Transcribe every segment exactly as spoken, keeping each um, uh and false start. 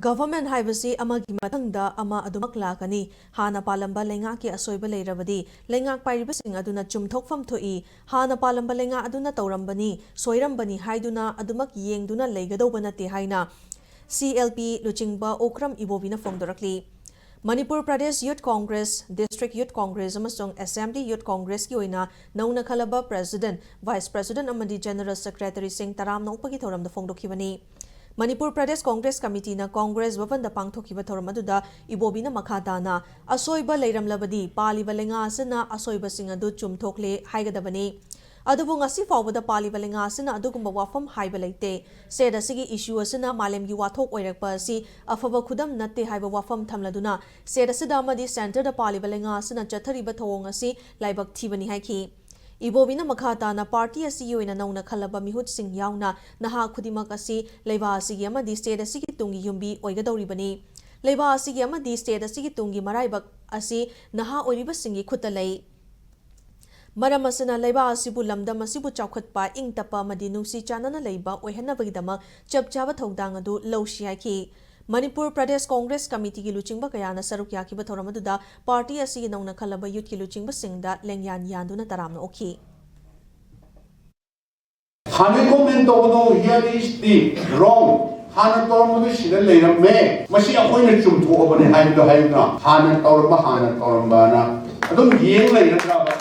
Government ꯍꯥꯏꯕꯁꯤ ꯑꯃꯒꯤ ꯃꯊꯪꯗ ꯑꯃ ꯑꯗꯨꯃꯛ ꯂꯥꯛꯀꯅꯤ꯫ ꯍꯥꯟꯅ ꯄꯥꯜꯂꯝꯕ ꯂꯩꯉꯥꯛꯀꯤ ꯑꯁꯣꯏꯕ ꯂꯩꯔꯕꯗꯤ ꯂꯩꯉꯥꯛ ꯄꯥꯏꯔꯤꯕꯁꯤꯡ ꯑꯗꯨꯅ ꯆꯨꯝꯊꯣꯛꯐꯝ ꯊꯣꯛꯏ꯫ ꯍꯥꯟꯅ ꯄꯥꯜꯂꯝꯕ ꯂꯩꯉꯥꯛ ꯑꯗꯨꯅ ꯇꯧꯔꯝꯕꯅꯤ, ꯁꯣꯏꯔꯝꯕꯅꯤ ꯍꯥꯏꯗꯨꯅ ꯑꯗꯨꯃꯛ ꯌꯦꯡꯗꯨꯅ ꯂꯩꯒꯗꯧꯕ ꯅꯠꯇꯦ ꯍꯥꯏꯅ ꯁꯤ ꯑꯦꯜ ꯄꯤ ꯂꯨꯆꯤꯡꯕ ꯑꯣꯀ꯭ꯔꯝ ꯏꯕꯣꯕꯤꯅ ꯐꯣꯡꯗꯣꯔꯛꯂꯤ꯫ ꯃꯅꯤꯄꯨꯔ ꯄ꯭ꯔꯗꯦꯁ ꯌꯨꯠ ꯀꯣꯡꯒ꯭ꯔꯦꯁ, ꯗꯤꯁꯇ꯭ꯔꯤꯛ ꯌꯨꯠ ꯀꯣꯡꯒ꯭ꯔꯦꯁ ꯑꯃꯁꯨꯡ ꯑꯦꯁꯦꯝꯕ꯭ꯂꯤ ꯌꯨꯠ ꯀꯣꯡꯒ꯭ꯔꯦꯁꯀꯤ ꯑꯣꯏꯅ ꯅꯧꯅ ꯈꯜꯂꯕ ꯄ꯭ꯔꯦꯁꯤꯗꯦꯟꯠ, ꯚꯥꯏꯁ ꯄ꯭ꯔꯦꯁꯤꯗꯦꯟꯠ ꯑꯃꯗꯤ ꯖꯦꯅꯔꯦꯜ ꯁꯦꯀ꯭ꯔꯦꯇꯔꯤꯁꯤꯡ ꯇꯔꯥꯝꯅ ꯑꯣꯛꯄꯒꯤ ꯊꯧꯔꯝꯗ ꯐꯣꯡꯗꯣꯛꯈꯤꯕꯅꯤ꯫ ꯃꯅꯤꯄꯨꯔ ꯄ꯭ꯔꯗꯦꯁ ꯀꯣꯡꯒ꯭ꯔꯦꯁ ꯀꯃꯤꯇꯤꯅ ꯀꯣꯡꯒ꯭ꯔꯦꯁ ꯚꯕꯟꯗ ꯄꯥꯡꯊꯣꯛꯈꯤꯕ ꯊꯧꯔꯝ ꯑꯗꯨꯗ ꯏꯕꯣꯕꯤꯅ ꯃꯈꯥ ꯇꯥꯅ, ꯑꯁꯣꯏꯕ ꯂꯩꯔꯝꯂꯕꯗꯤ ꯄꯥꯜꯂꯤꯕ ꯂꯩꯉꯥꯛ ꯑꯁꯤꯅ ꯑꯁꯣꯏꯕꯁꯤꯡ ꯑꯗꯨ ꯆꯨꯝꯊꯣꯛꯂꯦ ꯍꯥꯏꯒꯗꯕꯅꯤ꯫ ꯑꯗꯨꯕꯨ ꯉꯁꯤ ꯐꯥꯎꯕꯗ ꯄꯥꯜꯂꯤꯕ ꯂꯩꯉꯥꯛ ꯑꯁꯤꯅ ꯑꯗꯨꯒꯨꯝꯕ ꯋꯥꯐꯝ ꯍꯥꯏꯕ ꯂꯩꯇꯦ꯫ ꯁ꯭ꯇꯦꯠ ꯑꯁꯤꯒꯤ ꯏꯁꯨ ꯑꯁꯤꯅ ꯃꯥꯂꯦꯝꯒꯤ ꯋꯥꯊꯣꯛ ꯑꯣꯏꯔꯛꯄ ꯑꯁꯤ ꯑꯐꯕ ꯈꯨꯗꯝ ꯅꯠꯇꯦ ꯍꯥꯏꯕ ꯋꯥꯐꯝ ꯊꯝꯂꯗꯨꯅ, ꯁ꯭ꯇꯦꯠ ꯑꯁꯤꯗ ꯑꯃꯗꯤ ꯁꯦꯟꯇꯔꯗ ꯄꯥꯜꯂꯤꯕ ꯂꯩꯉꯥꯛ ꯑꯁꯤꯅ ꯆꯠꯊꯔꯤꯕ ꯊꯧꯑꯣꯡ ꯑꯁꯤ ꯂꯥꯏꯕꯛ ꯊꯤꯕꯅꯤ ꯍꯥꯏꯈꯤ꯫ ꯏꯕꯣꯕꯤꯅ ꯃꯈꯥ ꯇꯥꯅ ꯄꯥꯔꯇꯤ ꯑꯁꯤꯒꯤ ꯑꯣꯏꯅ ꯅꯧꯅ ꯈꯜꯂꯕ ꯃꯤꯍꯨꯠꯁꯤꯡ ꯌꯥꯎꯅ ꯅꯍꯥ ꯈꯨꯗꯤꯡꯃꯛ ꯑꯁꯤ ꯂꯩꯕꯥꯛ ꯑꯁꯤꯒꯤ ꯑꯃꯗꯤ ꯁ꯭ꯇꯦꯠ ꯑꯁꯤꯒꯤ ꯇꯨꯡꯒꯤ ꯌꯨꯝꯕꯤ ꯑꯣꯏꯒꯗꯧꯔꯤꯕꯅꯤ꯫ ꯂꯩꯕꯥꯛ ꯑꯁꯤꯒꯤ ꯑꯃꯗꯤ ꯁ꯭ꯇꯦꯠ ꯑꯁꯤꯒꯤ ꯇꯨꯡꯒꯤ ꯃꯔꯥꯏꯕꯛ ꯑꯁꯤ ꯅꯍꯥ ꯑꯣꯏꯔꯤꯕꯁꯤꯡꯒꯤ ꯈꯨꯠꯇ ꯂꯩ꯫ ꯃꯔꯝ ꯑꯁꯤꯅ ꯂꯩꯕꯥꯛ ꯑꯁꯤꯕꯨ, ꯂꯝꯗꯝ ꯑꯁꯤꯕꯨ ꯆꯥꯎꯈꯠꯄ, ꯏꯪ ꯇꯞꯄ ꯑꯃꯗꯤ ꯅꯨꯡꯁꯤ ꯆꯥꯟꯅꯅ ꯂꯩꯕ ꯑꯣꯏꯍꯟꯅꯕꯒꯤꯗꯃꯛ ꯆꯞ ꯆꯥꯕ ꯊꯧꯗꯥꯡ ꯑꯗꯨ ꯂꯧꯁꯤ ꯍꯥꯏꯈꯤ꯫ ꯃꯅꯤꯄꯨꯔ ꯄ꯭ꯔꯗꯦꯁ ꯀꯣꯡꯒ꯭ꯔꯦꯁ ꯀꯃꯤꯇꯤꯒꯤ ꯂꯨꯆꯤꯡꯕ ꯀꯌꯥꯅ ꯁꯔꯨꯛ ꯌꯥꯈꯤꯕ ꯊꯧꯔꯝ ꯑꯗꯨꯗ ꯄꯥꯔꯇꯤ ꯑꯁꯤꯒꯤ ꯅꯧꯅ ꯈꯜꯂꯕ ꯌꯨꯠꯀꯤ ꯂꯨꯆꯤꯡꯕꯁꯤꯡꯗ ꯂꯦꯡꯌꯥꯟ ꯌꯥꯟꯗꯨꯅ ꯇꯔꯥꯝꯅ ꯑꯣꯛꯈꯤ꯫ ꯍꯥꯟꯅ ꯒꯣꯔꯃꯦꯟ ꯇꯧꯕꯗꯣ here is the wrong, ꯍꯥꯟꯅ ꯇꯧꯔꯝꯕꯗꯨ ꯁꯤꯗ ꯂꯩꯔꯝꯃꯦ, ꯃꯁꯤ ꯑꯩꯈꯣꯏꯅ ꯆꯨꯝꯊꯣꯛꯑꯕꯅꯦ ꯍꯥꯏꯕꯗꯣ ꯍꯥꯏꯗꯨꯅ ꯍꯥꯟꯅ ꯇꯧꯔꯝꯕ, ꯍꯥꯟꯅ ꯇꯧꯔꯝꯕꯅ ꯑꯗꯨꯝ ꯌꯦꯡ ꯂꯩꯔꯗ꯭ꯔꯕ?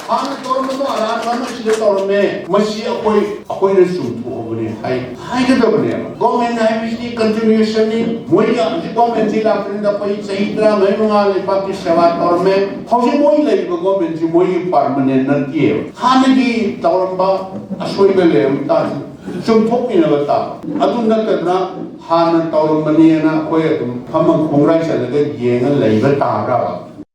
ꯍꯥꯟꯅ ꯇꯧꯔꯝꯕꯗꯣ ꯑꯔꯥꯟꯕ ꯑꯃ ꯁꯤꯗ ꯇꯧꯔꯝꯃꯦ, ꯃꯁꯤ ꯑꯩꯈꯣꯏ, ꯑꯩꯈꯣꯏꯅ ꯆꯨꯝꯊꯣꯛꯑꯕꯅꯦ ꯍꯥꯏ, ꯍꯥꯏꯒꯗꯕꯅꯦꯕ꯫ ꯒꯣꯔꯃꯦꯟ ꯍꯥꯏꯕꯁꯤꯗꯤ ꯀꯟꯇꯤꯅ꯭ꯌꯨꯑꯦꯁꯟꯅꯤ꯫ ꯃꯣꯏꯒꯤ ꯍꯧꯖꯤꯛ ꯒꯣꯔꯃꯦꯟꯁꯤ ꯂꯥꯛꯄꯅꯤꯅ ꯑꯩꯈꯣꯏ ꯆꯍꯤ ꯇꯔꯥꯃꯔꯤ ꯃꯉꯥ ꯂꯩꯕꯥꯛꯀꯤ ꯁꯦꯕꯥ ꯇꯧꯔꯝꯃꯦ꯫ ꯍꯧꯖꯤꯛ ꯃꯣꯏ ꯂꯩꯔꯤꯕ ꯒꯣꯔꯃꯦꯟꯁꯤ ꯃꯣꯏꯒꯤ ꯄꯥꯔꯃꯅꯦꯟ ꯅꯠꯇꯦꯕ꯫ ꯍꯥꯟꯅꯒꯤ ꯇꯧꯔꯝꯕ ꯑꯁꯣꯏꯕ ꯂꯩꯔꯝ ꯇꯥꯔꯁꯨ ꯆꯨꯝꯊꯣꯛꯃꯤꯟꯅꯕ ꯇꯥꯕ꯫ ꯑꯗꯨ ꯅꯠꯇꯗꯅ ꯍꯥꯟꯅ ꯇꯧꯔꯝꯕꯅꯦꯅ ꯑꯩꯈꯣꯏ ꯑꯗꯨꯝ ꯐꯝꯃ ꯈꯣꯡꯒ꯭ꯔꯥꯏ ꯆꯜꯂꯒ ꯌꯦꯡꯉ ꯂꯩꯕ ꯇꯥꯕ꯭ꯔꯕ?